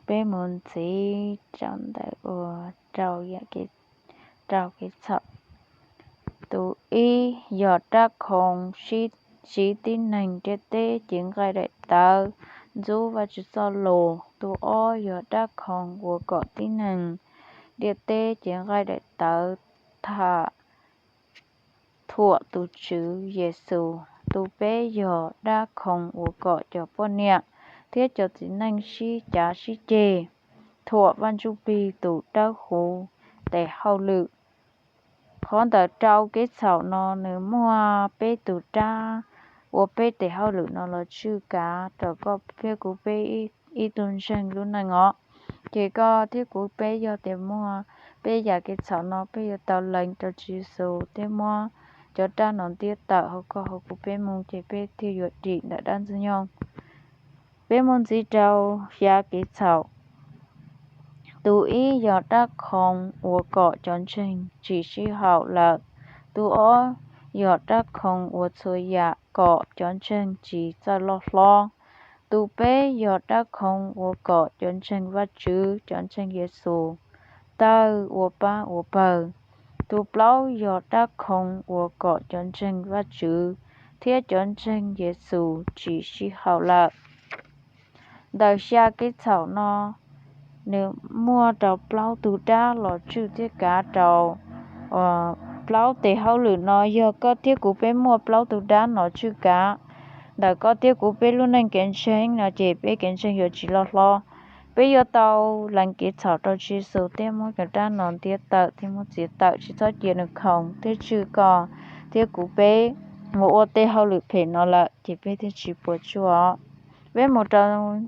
Peb mus ntxiv rau ntawm uas rau yam kev, rau kev txhaum. Tus ib yog rab khoov siv tib neeg ntiaj teb cev nqaij daim tawv ntxub Vajtswv txoj lus. Tus ob yog rab khoov uas kom tib neeg ntiaj teb cev nqaij daim tawv tham thuam tus Tswv Yexus. Tus peb yog rab khoov uas kom cov poj niam thiab cov txiv neej sib cav sib ceg thuam Vaj Ntsuj Plig tus dawb huv tes hauj lwm. Qhov ntawm rau kev txhaum no nws muaj peb tus dab ua peb tes hauj lwm no los tswj kav rau koj thiab kuv peb ib tug ntseeg lub neej os. Ces koj thiab kuv peb yog tias muaj peb yam kev txhaum no, peb yuav tau lees rau Tswv Yexus thiab muab cov dab no ntiab tawm hauv koj hauv kuv peb mus, ces peb thiaj yuav dim ntawm dab ntxwg nyoog. Peb mus ntxiv rau xya kev txhaum. Tus ib yog rab khoov uas kom cov ntseeg tsis sib haum lawm. Tus ob yog rab khoov uas txhua yam kom cov ntseeg tsis txawj loj hlob. Tus peb yog rab khoov uas kom cov ntseeg Vajtswv, cov ntseeg Yexus tawg ua pab ua pawg. Tus plaub yog rab khoov uas kom cov ntseeg Vajtswv thiab cov ntseeg Yexus tsis sib haum lawm. Ntawm xya kev txhaum no, nws muaj rau plaub tug dab los tswj thiab kav rau plaub tes hauj lwm no. Yog koj thiab kuv peb muaj plaub tug dab no tswj kav ntawm koj thiab kuv peb lub neej kev ntseeg no, ces peb kev ntseeg yuav tsis loj hlob. Peb yuav tau lees kev txhaum rau Tswv Yexus thiab muab cov dab no ntiab tawm thiab muab txiav tawm, tsis txhob cia nws khoom thiab tswj koj thiab kuv peb mus ua tej hauj lwm phem no lawm, ces peb thiaj tsis puas tsuaj. Peb mus rau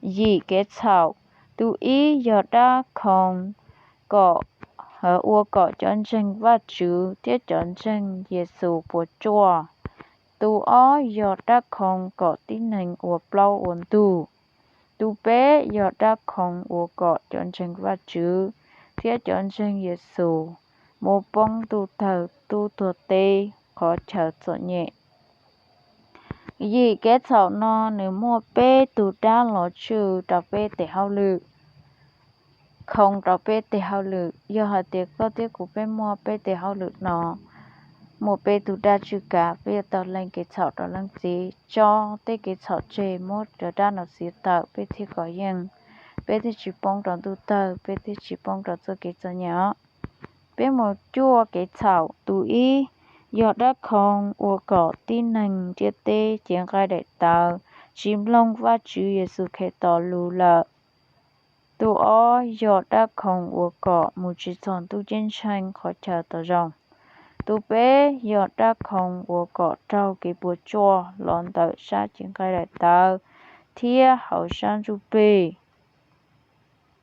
yim kev txhaum. Tus ib yog dab khoov kom, ua kom cov ntseeg Vajtswv thiab cov ntseeg Yexus puas tsuaj. Tus ob yog dab khoov kom tib neeg ua plaub ua ntug. Tus peb yog dab khoov uas kom cov ntseeg Vajtswv thiab cov ntseeg Yexus mus poob ntuj tawg tub tuag teb qhov chaw txom nyem. Yim kev txhaum no nws muaj peb tug dab los tswj rau peb tes hauj lwm, khoov rau peb tes hauj lwm. Yog hais tias koj thiab kuv peb muaj peb tes hauj lwm no, muaj peb tug dab tswj kav, peb yuav tau lees kev txhaum rau leej txiv, tso tej kev txhaum tseg, muab cov dab no txiav tawm, peb thiaj kov yeej, peb thiaj tsis poob rau ntuj tawg, peb thiaj tsis poob rau txoj kev txom nyem os. Peb mus cuaj kev txhaum. Tus ib yog dab khoov uas kom tib neeg ntiaj teb cev nqaij daim tawv, tsis mloog Vajtswv Yexus Khetos lus lawm. Tus ob yog dab khoov uas kom mus tsis txog ntuj ceeb tsheej qhov chaw tau zoo. Tus peb yog dab khoov uas kom raug kev puas tsuaj los ntawm sab cev nqaij daim tawv thiab hauv sab ntsuj plig.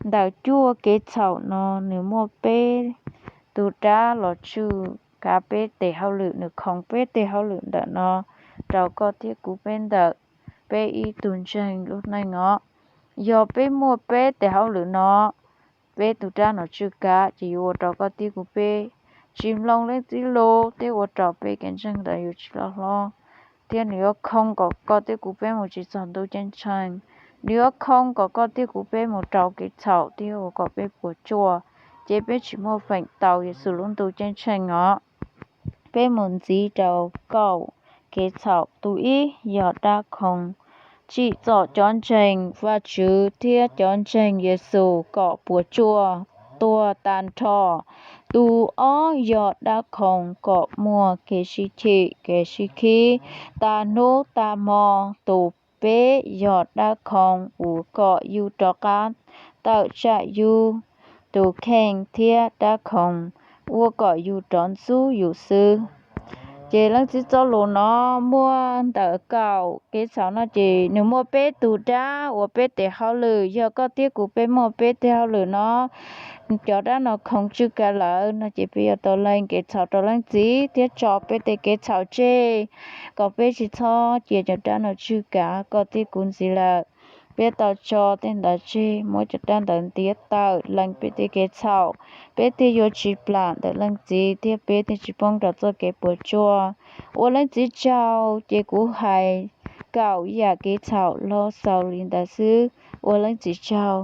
Ntawm cuaj kev txhaum no nws muaj peb tug dab los tswj kav peb tes hauj lwm, nws khoov peb tes hauj lwm ntawm no rau koj thiab kuv peb ntawm peb ib tug ntseeg lub neej os. Yog peb muaj peb tes hauj lwm no, peb tug dab no tswj kav, ces yuav ua rau koj thiab kuv peb tsis mloog leej txiv lus thiab ua rau peb kev ntseeg ntawd yuav tsis loj hlob, thiab nws yuav khoov kom koj thiab kuv peb mus tsis txog ntuj ceeb tsheej. Nws yuav khoov kom koj thiab kuv peb mus raug kev txhaum thiab ua kom peb puas tsuaj, ces peb tsis muaj feem tau Yexus lub ntuj ceeb tsheej os. Peb mus ntxiv rau kaum kev txhaum. Tus ib yog dab khoov tsim txom cov ntseeg Vajtswv thiab cov ntseeg Yexus kom puas tsuaj tuag tag nrho. Tus ob yog dab khoov kom muaj kev sib chim kev sib khib tag hnub tag hmo. Tus peb yog dab khoov uas kom yus rov qab tawm tsam yus tus kheej thiab dab khoov uas kom yus rov ntxub yus xwb. Ces leej txiv txoj lus no muaj ntawm kaum kev txhaum no ces nws muaj peb tug dab ua peb tes hauj lwm. Yog koj thiab kuv peb muaj peb tes hauj lwm no, cov dab no khoov tswj kav lawm no ces peb yuav tau lees kev txhaum rau leej txiv thiab tso peb tej kev txhaum tseg, kom peb tsis txhob cia cov dab no tswj kav koj thiab kuv ntxiv lawm. Peb tau tso tej ntawd tseg, muab cov dab ntawd ntiav tawm, lees peb tej kev txhaum, peb thiaj yuav tsis plam ntawm leej txiv thiab peb thiaj tsis poob rau txoj kev puas tsuaj. Ua leej txiv tsaug, ces kuv hais kaum yam kev txhaum los xaus li ntawd xwb. Ua leej txiv tsaug.